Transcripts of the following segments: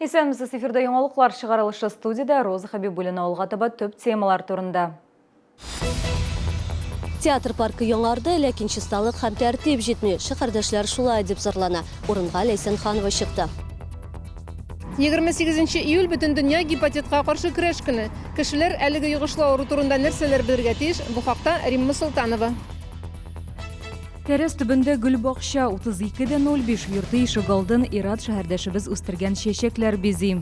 Исәнмесез, эфирда яңалыклар чыгарылышы студиядә Роза Хәбибуллина алга таба төп темалар турында. Театр паркы яңарды, ләкин чисталык һәм тәртип җитми. Шәһәрдәшләр шулай дип зарлана. Урынга Ләйсән Ханова чыкты. 28 июль Бөтендөнья гепатитка каршы көрәш көне. Кешеләр әлеге йогышлы авыру турында нәрсәләр белергә тиеш, бу хакта Римма Солтанова. Тәрәз төбендә гөлбакча, 32 дә 05 йорты ишегалдын ир-ат шәһәрдәшебез үстергән чәчәкләр бизи.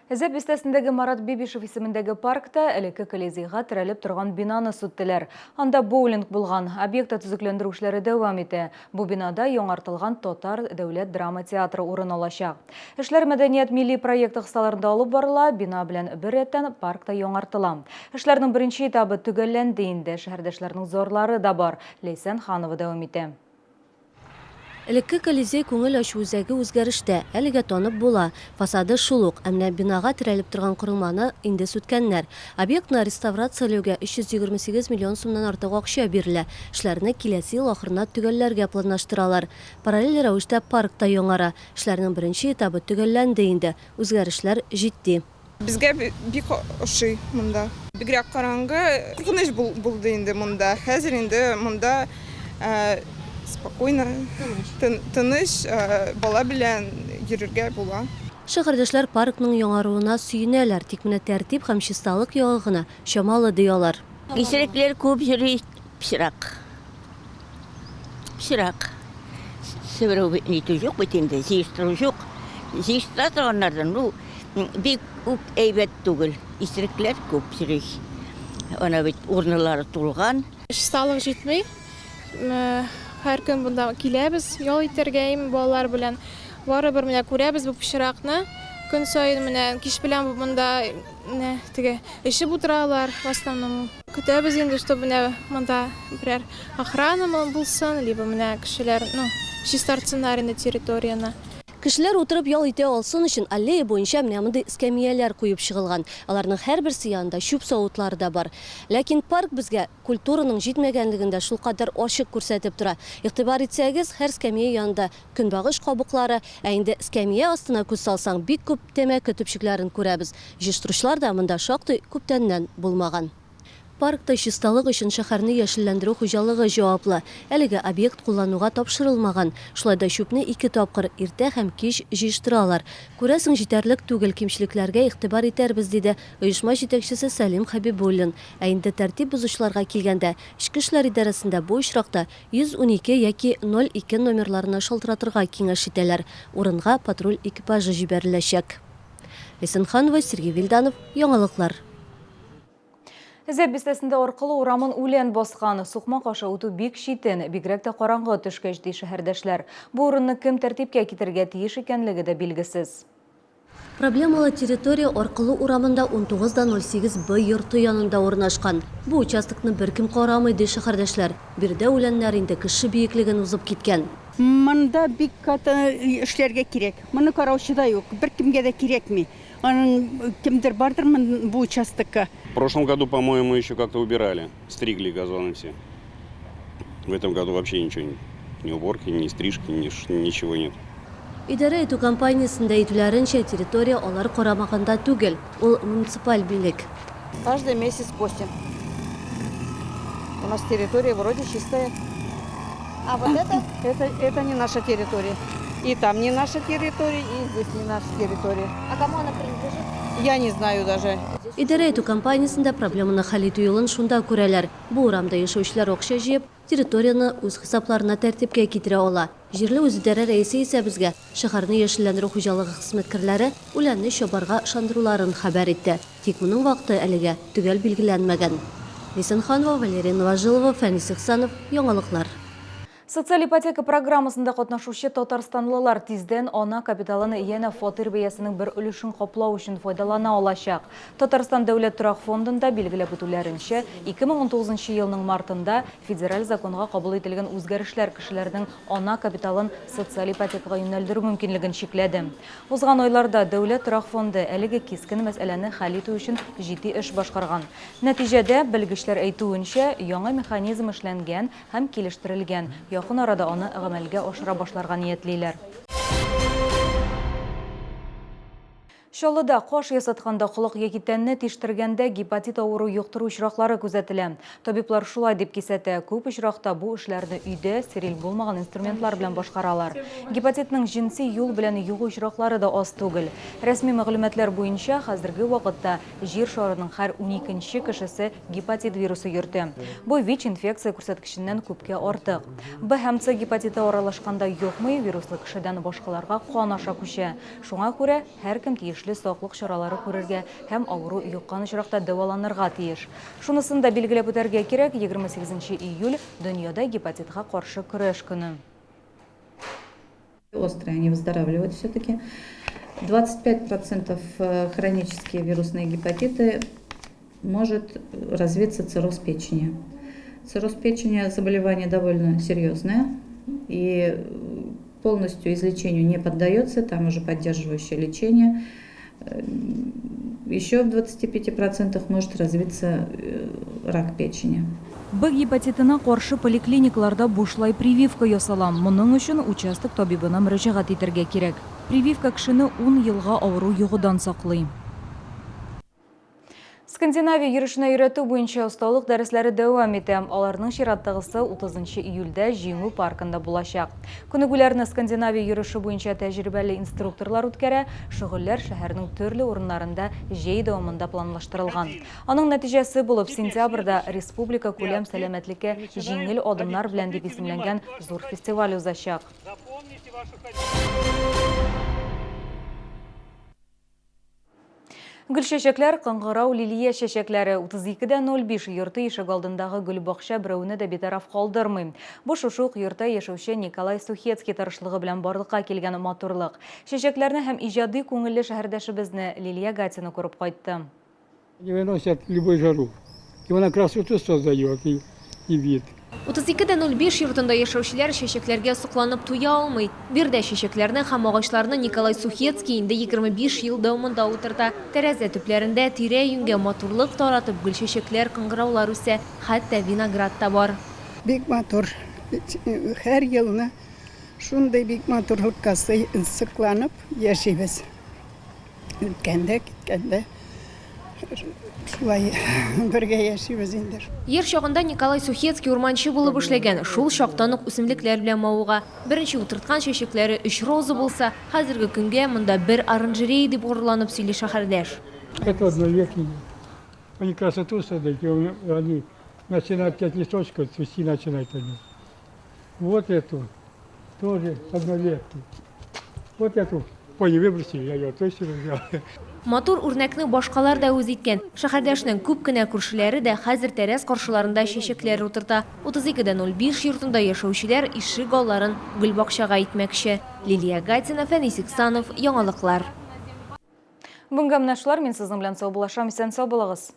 Әзәп бистәсендәге Марат Бибишев исемендәге паркта элекке Колизейга терәлеп торган бинаны сүттеләр. Анда боулинг булган. Объектта төзекләндерү эшләре дәвам итә. Бу бинада яңартылган Татар дәүләт драма театры урын алачак. Эшләр Мәдәният милли проекты кысаларында алып барыла, бина белән бер рәттән парк та яңартыла. Эшләрнең беренче этабы төгәлләнде инде, шәһәрдәшләрнең зарлары да бар. Ләйсән Ханова дәвам итә. Элекке Колизей күңел ачу үзәге үзгәрештә, әлегә танып була. Фасады шул ук, ә менә бинага терәлеп торган корылманы инде сүткәннәр. Объектны реставрацияләүгә 328 миллион сумнан артык акча бирелә. Эшләрне киләсе ел ахырына төгәлләргә планлаштыралар. Параллель рәвештә парк та яңара. Эшләрнең беренче этабы төгәлләнде инде. Үзгәрешләр җитди. Безгә бик ошый монда. Бигрәк караңгы, куркыныч булды инде монда. Хәзер инде монда спокойно, тыныч, бала белән йөрергә була. Шәһәрдәшләр паркның яңаруына сөенәләр, тик менә тәртип һәм чисталык ягы гына чамалы, ди алар. Исерекләр күп йөри, пычрак. Пычрак. Себерү нитү юк бит инде, җыештыру юк. Җыештыра торганнардан, ну, бик үк әйбәт түгел. Исерекләр күп йөри. Ана бит урнылары тулган. Чисталык җитми. Һәр көн монда киләбез, ял итәргә им балалар белән. Барыбер менә күрәбез бу пычракны. Көн саен менә кич белән монда менә теге эчеп утыралар в основном. Көтәбез инде, что менә монда берәр охрана булсын, либо менә кешеләр, ну, чистартсыннар инде территорияне. Кешеләр утырып ял итә алсын өчен аллея буенча менә мондый эскәмияләр куеп чыгылган. Аларның һәрберсе янында чүп савытлары да бар. Ләкин парк безгә культураның җитмәгәнлеген дә шулкадәр ачык күрсәтеп тора. Игътибар итсәгез, һәр эскәмия янында көнбагыш кабыклары, ә инде эскәмия астына күз салсаң, бик күп тәмәке төпчекләрен күрәбез. Җыештыручылар да монда шактый күптәннән булмаган. Паркта чисталык өчен шәһәрне яшелләндерү хуҗалыгы җаваплы. Әлеге объект куллануга тапшырылмаган. Шулай да чүпне ике тапкыр, иртә һәм кич җыештыралар. Күрәсең, җитәрлек түгел, кимчелекләргә игътибар итәрбез, диде оешма җитәкчесе Сәлим Хәбибуллин. Ә инде тәртип бозучыларга килгәндә, Эчке эшләр идарәсендә бу очракта 112 яки 02 номерларына шалтыратырга киңәш итәләр. Урынга патруль экипажы җибәреләчәк. Ләйсән Сергей Вильданов, Яңалыклар. Зәб бистәсендә аркылы урамын үлән баскан. Сукмак аша үтү бик читен, бигрәк тә караңгы төшкәч, ди шәһәрдәшләр. Бу урынны кем тәртипкә китерергә тиеш икәнлеге дә билгесез. Проблемалы территория Аркылы урамында 19 да 08 Б йорты янында урнашкан. Бу участокны беркем карамый, ди шәһәрдәшләр. Биредә үләннәр инде кеше биеклеген узып киткән. Монда бик каты эшләргә кирәк. Моны караучы да юк, беркемгә дә кирәкми. Аның кемдер бардыр бу участокка. В прошлом году, по-моему, еще как-то убирали, стригли газоны все. В этом году вообще ничего, ни уборки, ни стрижки, ни, ничего нет. Идарә итү компаниясендә әйтүләренчә, территория алар карамагында түгел, ул муниципаль милек. Каждый месяц косим. У нас территория вроде чистая. А вот это? Это, это не наша территория. И там не наша территория, и здесь не наша территория. А кому она принадлежит? Я не знаю даже. Идарә итү компаниясендә проблеманы хәл итү юлын шунда күрәләр. Бу урамда яшәүчеләр акча җыеп, территорияне үз хисапларына тәртипкә китерә ала. Җирле үзидарә рәисе исә безгә шәһәрне яшелләндерү хуҗалыгы хезмәткәрләре үләнне чабарга ышандыруларын хәбәр итте. Тик моның вакыты әлегә төгәл билгеләнмәгән. Ләйсән Ханова, Валерия Новожилова, Фәнис Ихсанов, Яңалыклар. Социаль ипотека программасында катнашучы татарстанлылар тиздән ана капиталын янә фатир бәясенең бер өлешен каплау өчен файдалана алачак. Татарстан дәүләт торак фондында билгеләп үтүләренчә, 2019 елның мартында федераль законга кабул ителгән үзгәрешләр кешеләрнең ана капиталын социаль ипотекага юнәлдерү мөмкинлеген чикләде. Узган айларда Дәүләт торак фонды әлеге кискен мәсьәләне хәл итү өчен җитди эш башкарган. Нәтиҗәдә, белгечләр әйтүенчә, яңа механизм эшләнгән һәм килештерелгән. Якын арада аны гамәлгә ашыра башларга ниятлиләр. Чаллыда каш ясатканда, колак яки тәнне тиштергәндә гепатит авыру йоктыру очраклары күзәтелә. Табиблар шулай дип кисәтә, күп очракта бу эшләрне өйдә, стериль булмаган инструментлар белән башкаралар. Гепатитның җенси юл белән йогу очраклары да аз түгел. Рәсми мәгълүматлар буенча, хәзерге вакытта Җир шарының һәр уникенче кешесе гепатит вирусы йөртә. Бу ВИЧ-инфекция күрсәткеченнән күпкә артык. Б һәм С гепатиты аралашканда йокмый, вируслы кешедән башкаларга кан аша күчә. Шуңа күрә һәркем тиешле саклык чаралары күрергә һәм авыру йоккан очракта дәваланырга тиеш. Шунысын да билгеләп үтәргә кирәк, 28 нче июль, дөньяда гепатитка каршы көрәш көне. Острые они выздоравливают все-таки. 25 процентов хронические вирусные гепатиты может развиться цирроз печени. Цирроз печени заболевание довольно серьезное и полностью излечению не поддается, там уже поддерживающее лечение. Еще в 25% может развиться рак печени. Б гепатитына каршы поликлиникаларда бушлай прививка ясала. Моның өчен участок табибына мөрәҗәгать итәргә кирәк. Прививка кешене ун елга авыру йогудан саклый. Скандинавия йөрешенә өйрәтү буенча осталык дәресләре дәвам итә. Аларның чираттагысы 30 нчы июльдә Җиңү паркында булачак. Күнегүләрне скандинавия йөреше буенча тәҗрибәле инструкторлар үткәрә. Шөгыльләр шәһәрнең төрле урыннарында җәй дәвамында планлаштырылган. Аның нәтиҗәсе булып сентябрьдә республика күләм Сәламәтлеккә җиңел адымнар белән дип исемләнгән зур фестиваль узачак. Гөлчәчәкләр, кыңгырау, лилия чәчәкләре. 32 дә 05 йорты ишегалдындагы гөлбакча берәүне дә битараф калдырмый. Бу шушы ук йортта яшәүче Николай Сухецкий тырышлыгы белән барлыкка килгән матурлык. Чәчәкләрне һәм иҗади күңелле шәһәрдәшебезне Лилия Гатина күреп кайтты. Не выносят любую жару. И она красоту создает и, и вид. 32 дә 05 йортында яшәүчеләр чәчәкләргә сокланып туя алмый. Биредә чәчәкләрне һәм агачларны Николай Сухецкий инде 25 ел дәвамында утырта. Тәрәзә төпләрендә тирә-юньгә матурлык таратып гөлчәчәкләр, кыңгыраулар үсә, хәтта виноград та бар. Бик матур. Һәр елны шундый бик матурлыкка сокланып яшибез. Үткәндә, киткәндә шулай бергә яшибез инде. Яшь чагында Николай Сухецкий урманчы булып эшләгән. Шул чактан ук үсемлекләр белән мавыга. Беренче утырткан чәчәкләре өч роза булса, хәзерге көнгә монда бер оранжерея дип горурланып сөйли шәһәрдәш. Это одновеки. Они красоту создают, и они начинают пять листочков цвести начинают они. Вот эту тоже однолетки. Вот эту пони выбросили, я ее точно взял. Матур үрнәкне башкалар да үз иткән. Шәһәрдәшнең күп кенә күршеләре дә хәзер тәрәз каршыларында чәчәкләр утырта. 32 дә 05 йортында яшәүчеләр ишек алларын гөлбакчага итмәкче. Лилия Гатина, Фәнис Иксанов, Яңалыклар. Бүгенгә менә шулар, мин сезнең белән саубуллашам, исән-сау булыгыз.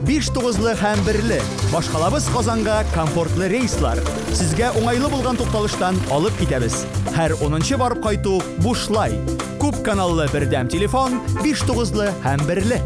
Биш тугызлы һәм берле. Башкалабыз Казанга комфортлы рейслар. Сезгә уңайлы булган тукталыштан алып китәбез. Һәр унынчы барып кайту бушлай. Күп каналлы бердәм телефон, биш тугызлы һәм берле.